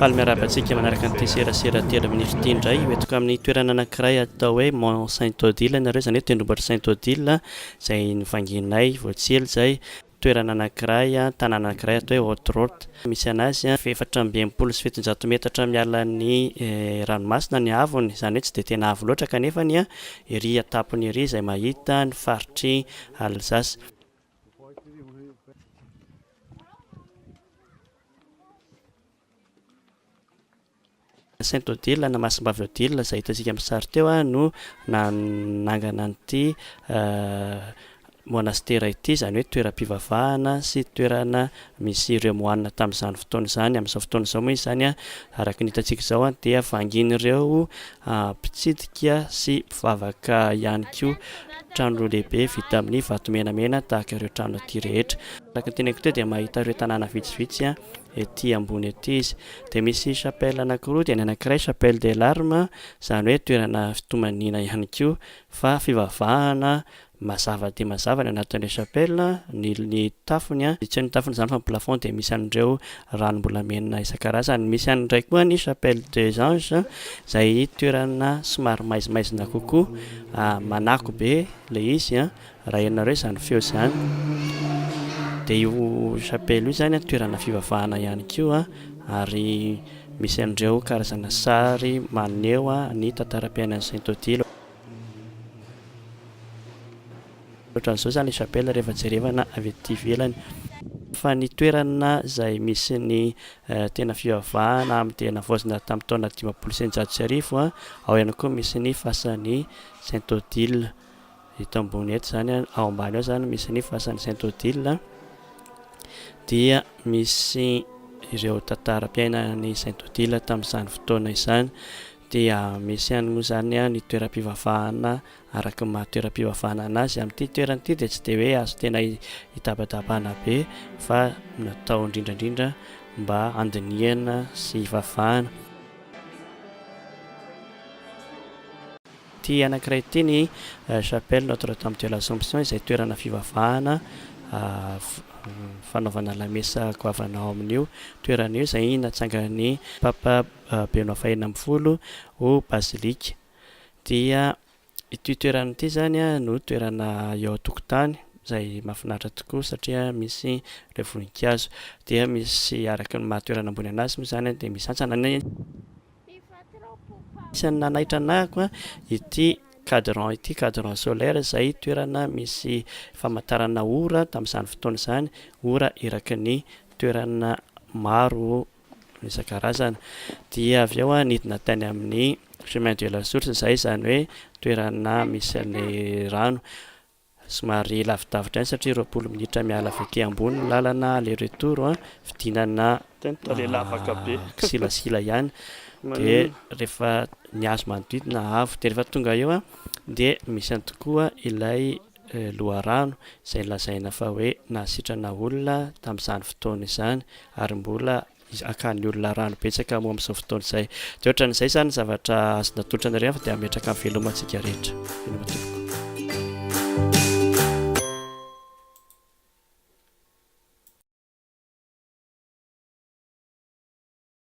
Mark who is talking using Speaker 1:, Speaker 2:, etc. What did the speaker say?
Speaker 1: Faly miarahaba antsika manaraka an'ity serasera telo minitra ity indray. Hoentiko amin'ny toerana anankiray atao hoe Mont Saint Odile ianareo, izany hoe tendrombohitra Saint Odile izay novangianay vao tsy ela izay. Toerana anankiray, tanàna anankiray atao hoe Haute-Route. Misy an'azy 764 metatra miala ny ranomasina ny haavony, izany hoe tsy dia tena avo loatra kanefa ery an-tampony ery izay mahita ny faritr'i Alsace. Sainte Odile na Masimbavy Odile izay hitantsika amin'ny sary teo no nanangana an'ity monastera ity, izany hoe toeram-pivavahana sy toerana misy ireo moanina tamin'izany fotoana izany. Amin'izao fotoana izao moa izy izany araka ny hitantsika izao dia vangian'ireo mpitsidika sy mpivavaka ihany koa. Trano lehibe vita amin'ny vato menamena tahaka ireo trano aty rehetra. Araka ny teneniko teo dia mahita ireo tanàna vitsivitsy ety ambony ety izy. Dia misy chapelle anankiroa, dia ny anankiray chapelle des larmes, izany hoe toerana fitomaniana ihany koa fa fivavahana mazava dia mazava ny anatin'ilay chapelle, ny ny tafony, tsy ny tafony izany fa ny plafond dia misy an'ireo ranom-bolamena isan-karazany. Misy ihany indray koa ny chapelle des anges izay toerana somary maizimaizina kokoa, manako be ilay izy an. Raha henonareo izany feo izany, dia io chapelle io izany toerana fivavahana ihany koa ary misy an'ireo karazana sary maneho ny tantaram-piainan'i Saint Odile. Ohatran'izao izany ilay chapelle rehefa jerevana avy aty ivelany. Fa ny toerana izay misy ny tena fivavahana amin'ny dia navaozina tamin'ny taona 1650, ao ihany koa misy ny fasan'i Saint Odile. Eto ambony eto izany, ao ambany ao izany misy ny fasan'i Sainte Odile, dia misy ireo tantaram-piainan'i Sainte Odile tamin'izany fotoana izany, dia misy ihany moa izany ny toeram-pivavahana araka ny maha toeram-pivavahana anazy. Amin'ity toerana ity dia tsy dia hoe azo tena hitabadabana be fa natao indrindra indrindra mba handinihana sy hivavahana. Ity anankiray ity ny Chapelle Notre Dame de l'Assomption izay toerana fivavahana fanaovana lamesa goavana ao amin'io toerana io izay natsangan'ny Papa Benoît faha-16 ho bazilika. Dia ity toerana ity izany no toerana eo an-tokotany izay mahafinaritra tokoa satria misy ireo voninkazo. Dia misy araka ny maha toerana ambony anazy moa izany dia misy hantsana. Isan'ny nanaitra anahako ity cadran ity, cadran solaire izay toerana misy famantarana ora tamin'izany fotoana izany, ora eraky ny toerana maro isan-karazany. Dia avy eo nidina tany amin'ny chemin de la source izay, izany hoe toerana misy an'ilay rano. Somary lavidavitra ihany satria 20 minitra miala avy aty ambony ny lalana aller retour an, fidinana kisilasila ihany dia rehefa ny hazo manodidina avo dia rehefa tonga eo an dia misy ihany tokoa ilay loharano izay lazaina fa hoe nahasitrana olona tamin'izany fotoana izany ary mbola hakan'ny olona rano betsaka moa amin'izao fotoana izay. Dia ohatran'izay izany ny zavatra azo natolotra anareo fa dia hametraka ny veloma antsika rehetra. Veloma tompoko.